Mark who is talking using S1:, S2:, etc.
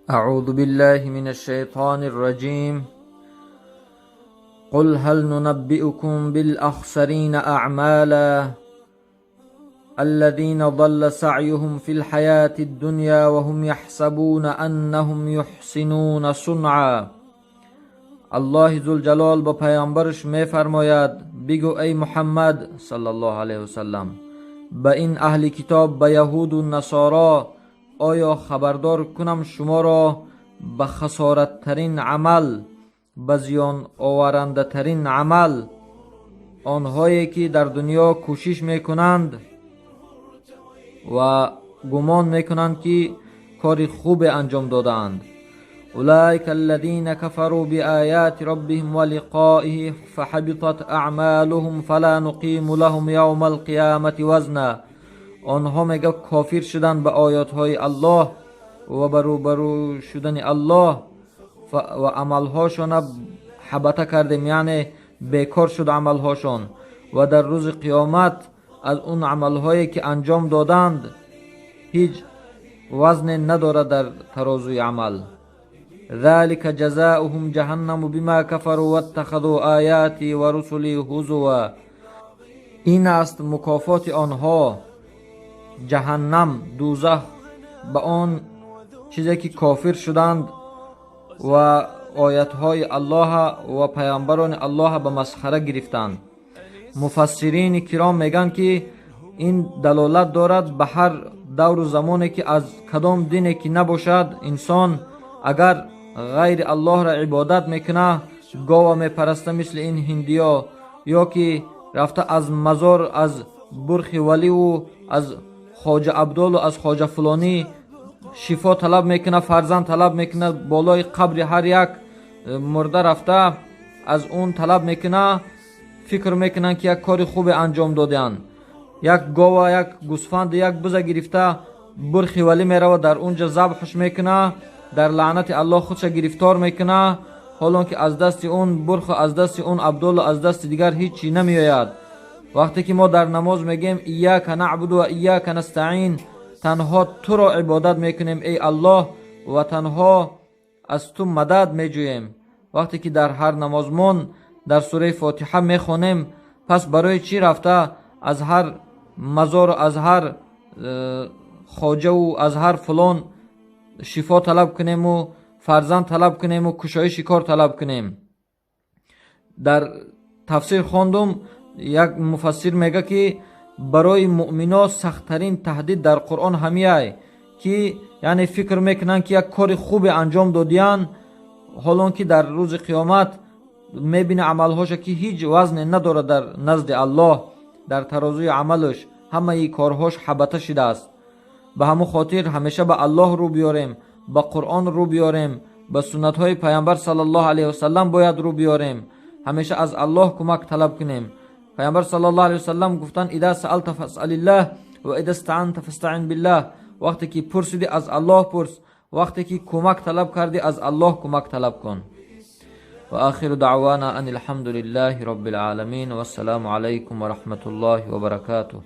S1: أعوذ بالله من الشيطان الرجيم. قل هل ننبئكم بالأخسرين أعمالا الذين ضل سعيهم في الحياة الدنيا وهم يحسبون أنهم يحسنون صنعا. Аллоҳи Зулҷалол ба паёмбараш мефармояд: бигӯ, эй Муҳаммад саллаллоҳу алайҳи васаллам, ба ин аҳли китоб, ба яҳуду насоро: оё хабардор кунам шуморо ба хасораттарин амал, ба зиёноварандатарин амал, онҳое ки дар дунё кӯшиш мекунанд ва гумон мекунанд, ки кори хубе анҷом додаанд? أولئك الذين كفروا بآيات ربهم ولقائه فحبطت أعمالهم فلا نقيم لهم يوم القيامة وزنا. Онҳо, мега, кофир шуданд ба оятҳои Аллоҳ ва ба рӯбарӯ шудани Аллоҳ ва амалҳошона ҳабата кардем, яъне бекор шуд амалҳошон ва дар рӯзи қиёмат аз он амалҳое ки анҷом доданд ҳеҷ вазне надорад дар тарозуи амал. ذلك جزاؤهم جهنم بما كفروا واتخذوا آياتي ورسلي هزوا. Ин аст мукофоти онҳо, ҷаҳаннам, дӯзах, ба он чизе ки кофир шуданд ва оятҳои Аллоҳа ва паёмбарони Аллоҳа ба масхара гирифтанд. Муфассирини киром мегӯянд, ки ин далолат дорад ба ҳар давру замоне ки аз кадом дине ки набошад, инсон агар ғайри Аллоҳро ибодат мекуна, гова мепараста, мисли ин ҳиндиё, ё ки рафта аз мазор, аз бурхи валиву аз хоҷа Абдолу аз хоҷа фулонӣ шифо талаб мекуна, фарзанд талаб мекуна, болои қабри ҳар як мурда рафта аз он талаб мекуна, фикр мекунанд, ки як кори хубе анҷом додаанд. Як гова, як гӯсфанд, як буза гирифта, бурхи валӣ меравад, дар он ҷо забҳш мекуна, дар лаънати Аллоҳ худша гирифтор мекуна, ҳолон ки аз дасти он бурху аз дасти он абдолу аз дасти дигар ҳеҷ чӣ намеояд. Вақте ки мо дар намоз мегӯем: إياك نعبد وإياك نستعين, танҳо туро ибодат мекунем, эй Аллоҳ, ва танҳо аз ту мадад меҷӯем, вақте ки дар ҳар намозмон дар сураи Фотиҳа мехонем, пас барои чӣ рафта аз ҳар мазору аз ҳар хоҷаву аз ҳар фулон шифо талаб кунему, фарзанд талаб кунему, кушоиши кор талаб кунем? Дар тафсир хондум, як муфассир мега, ки барои муъмино сахттарин таҳдид дар Қуръон ҳамияй, ки яъне фикр мекунанд, ки як кори хубе анҷом додиянд, ҳолон ки дар рӯзи қиёмат мебина амалҳоша, ки ҳеҷ вазне надорад дар назди Аллоҳ, дар тарозуи амалаш ҳамаи корҳош ҳабата шудааст. Ба ҳамон хотир ҳамеша ба Аллоҳ рӯ биёрем, ба Қуръон рӯ биёрем, ба суннатҳои паямбар саллаллоҳу алайҳи васаллам бояд рӯ биёрем, ҳамеша аз Аллоҳ кӯмак талаб кунем. Паямбар саллаллоҳу алайҳи васаллам гуфтанд: إذا سألت فاسأل الله وإذا استعنت فاستعن بالله. Вақте ки пурсидӣ, аз Аллоҳ пурс, вақте ки кӯмак талаб кардӣ, аз Аллоҳ кӯмак талаб кун. وآخر دعوانا أن الحمد لله رب العالمين والسلام عليكم ورحمة الله وبركاته.